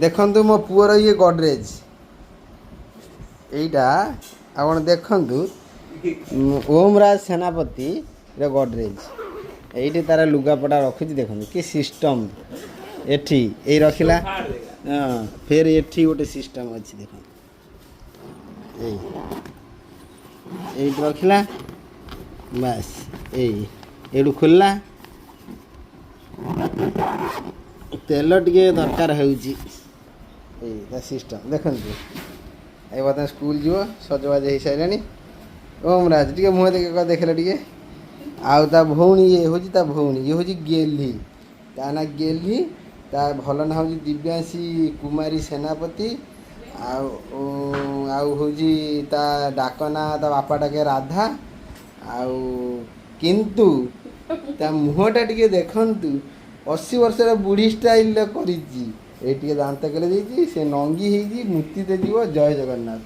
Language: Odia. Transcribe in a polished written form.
ଦେଖନ୍ତୁ, ମୋ ପୁଅର ଇଏ ଗଡରେଜ ଏଇଟା। ଆପଣ ଦେଖନ୍ତୁ, ଓମରାଜ ସେନାପତିର ଗଡରେଜ। ଏଇଠି ତାର ଲୁଗାପଟା ରଖୁଛି। ଦେଖନ୍ତୁ କି ସିଷ୍ଟମ୍। ଏଠି ଏଇ ରଖିଲା। ହଁ, ଫେର ଏଠି ଗୋଟେ ସିଷ୍ଟମ୍ ଅଛି। ଦେଖନ୍ତୁ, ଏଇ ଏଇଠି ରଖିଲା। ବାସ୍, ଏଇ ଏଇଠୁ ଖୋଲିଲା। ତେଲ ଟିକେ ଦରକାର ହେଉଛି। ଏଇ ତା ସିଷ୍ଟମ୍ ଦେଖନ୍ତୁ। ଏଇ ବର୍ତ୍ତମାନ ସ୍କୁଲ ଯିବ, ସଜବାଜ ହେଇସାରିଲାଣି। ଓମରାଜ, ଟିକେ ମୁହଁ ଦେଖେ, ଦେଖିଲେ ଟିକେ। ଆଉ ତା ଭଉଣୀ, ଇଏ ହେଉଛି ତା ଭଉଣୀ। ଇଏ ହେଉଛି ଗେହ୍ଲି। ତା ନାଁ ଗେହ୍ଲି, ତା ଭଲ ନାଁ ହେଉଛି ଦିବ୍ୟାଂଶୀ କୁମାରୀ ସେନାପତି। ଆଉ ହେଉଛି ତା ଡାକ ନାଁ, ତା ବାପା ଡାକେ ରାଧା। ଆଉ କିନ୍ତୁ ତା ମୁହଁଟା ଟିକେ ଦେଖନ୍ତୁ, 80 ବର୍ଷର ବୁଢ଼ୀ ଷ୍ଟାଇଲର କରିଛି। ଏଇ ଟିକେ ଦାନ୍ତ କେଲେ ଦେଇଛି, ସେ ନଙ୍ଗି ହେଇଛି, ମୂର୍ତ୍ତିତେ ଯିବ। ଜୟ ଜଗନ୍ନାଥ।